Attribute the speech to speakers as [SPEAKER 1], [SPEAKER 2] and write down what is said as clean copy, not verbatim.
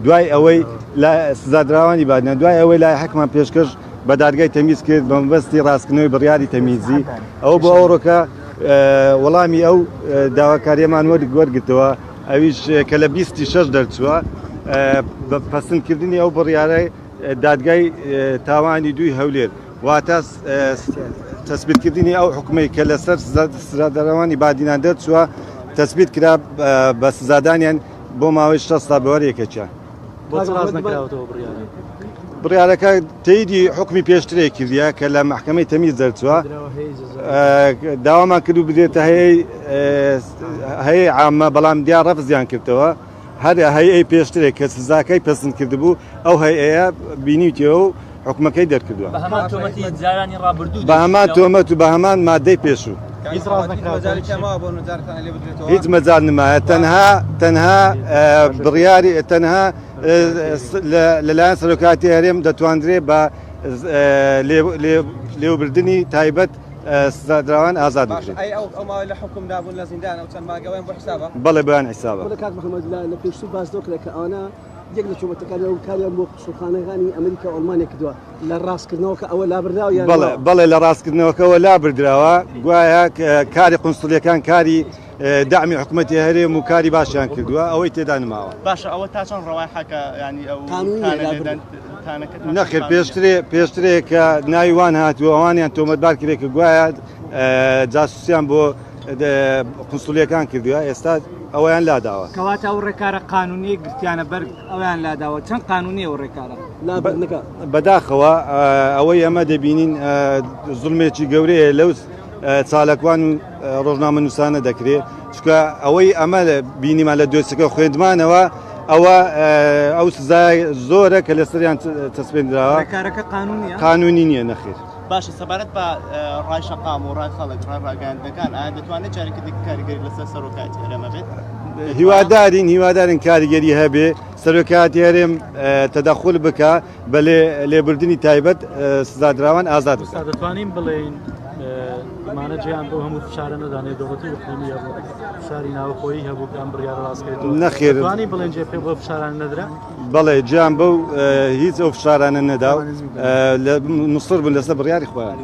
[SPEAKER 1] دوای ئەوەی لە سزادراوانی بادینان دوای ئەوەی لایحەکمان پێشکەش بە دادگای تەمیز کرد بە مەبەستی ڕاستکردنەوەی بڕیاری تەمیزی ئەو بۆ ئەوڕۆکە وەڵامی ئەو داواکاریەمان وەرگرتەوە ئەویش کە لە 26 دەرچووە بە پەسندکردنی ئەو بڕیارەی دادگای تاوانی دووی هەولێر واتە تەسبیتکردنی ئەو حکومەی کە لەسەر سزادراوانی بادینان دەرچووە تەسبیت کرا بە سزادانیان بۆ ماوەی 6 ساڵ بەوەر یەکێکیان.
[SPEAKER 2] بۆچ ڕاست نەکراوەتەوە بڕیارە؟
[SPEAKER 1] بڕیارەکە تەیدی حکومی پێشترێک کردیە کە لە مەحکەمەی تەمیز دەرچووە داوامان کرد و بدرێتە هەیە عامە بەڵام دیار ڕەفزیان کردەوە هەر هەیئەی پێشترێک کە سزاکەی پەسند کردبوو ئەو هەیئەیە بینیوتیەوە و حکومەکەی دەرکردووە.
[SPEAKER 3] بە هەمان تۆمەتی جارانی ڕابردوو
[SPEAKER 1] بە هەمان تۆمەت و بە هەمان مادەی پێشوو.
[SPEAKER 2] هیچ ڕاست نەکراوەتەوە
[SPEAKER 1] هیچ مەجال نمایە تەنها تەنها بڕیاری تەنها لەلایەن سەرۆکاتی هەرێم دەتواندرێ بە لێوبردنی تایبەت سزادراوان ئازاد بکرێن.
[SPEAKER 4] ئەی ئەو ئەو ماوەی لە حوکمدا بوون لە زیندان ئەو چەند مانگە ئەویان بۆ حیسابە؟
[SPEAKER 1] بەڵێ بۆیان حیسابە.
[SPEAKER 5] بەڵێ کاک محەمەد لە لە پێشتر باس لەوە کرا کە ئەوانە یەک لە تۆمەتەکانی ئەو کاریان بۆ قونسوڵخانەکانی ئەمریکا و ئەڵمانیا کردووە لە ڕاستکردنەوەکە ئەوە لابردراوە یان
[SPEAKER 1] بەڵێ
[SPEAKER 5] ماوە؟
[SPEAKER 1] بەڵێ لە ڕاستکردنەوەکەوە لابردراوە گوایە کاری قونسوڵیەکان کاری دەعمی حکومەتی هەرێم و کاری باشیان کردووە ئەوەی تێدا نماوە.
[SPEAKER 6] باشە ئەوە تا چەند ڕەوای حەکە یانی ئەو
[SPEAKER 5] قانونیە
[SPEAKER 6] تانە
[SPEAKER 5] لابردن.
[SPEAKER 6] لێدان تانەکە تا چەند
[SPEAKER 1] نەخێر
[SPEAKER 6] قانونیە؟
[SPEAKER 1] پێشترێ پێشترێ کە ناوی وان هاتووە ئەوانیان تۆمەتبار کرێ کە گوایە جاسوسیان بۆ قونسولیەکان کردووە ئێستا ئەویان لاداوە.
[SPEAKER 7] کەواتە ئەو ڕێکارە قانونیەی گرتیانە بەر ئەویان لاداوە چەند قانونیە ئەو ڕێکارە؟
[SPEAKER 5] لابردنەکە.
[SPEAKER 1] بەداخەوە ئەوەی ئەمە دەبینین زوڵمێکی گەورەیە لەو چالاکوان و ڕۆژنامەنووسانە دەکرێ چونکە ئەوەی ئەمە بینیمان لە دۆسیەکە خوێندمانەوە ئەوە ئەو سزای زۆرە کە لەسەریان چەسپێندراوە
[SPEAKER 7] ڕێکارەکە قانونیە؟
[SPEAKER 1] قانونی نییە نەخێر.
[SPEAKER 6] باشە سەبارەت بە ڕای شەقام و ڕای خەڵک ڕای ڕاگەیاندنەکان ئایا دەتوانێت جارێکی دیکە کاریگەری لەسەر سەرۆکایەتی هەرێم هەبێت؟
[SPEAKER 1] هیوادارین هیوادارین کاریگەری هەبێ سەرۆکایەتی هەرێم تەدەخول بکە بە لێبوردنی تایبەت سزادراوان ئازاد بکات.
[SPEAKER 2] ئوستا دەتوانین بڵێین ئەمانە جێیان بەو هەموو فشارە نەدا نێودەوڵەتی و ئیقلیمی هەبوو فشاری ناوخۆیی هەبوو کە ئەم بڕیارە ڕاستکرێتەوە
[SPEAKER 1] نەخێر.
[SPEAKER 2] دەتوانین بڵێن جێ پێ بەو فشارانە نەدرا؟
[SPEAKER 1] بەڵێ جێیان بەو هیچ ئەو فشارانە نەدا و مصر بوون لەسەر بڕیاری خۆیان.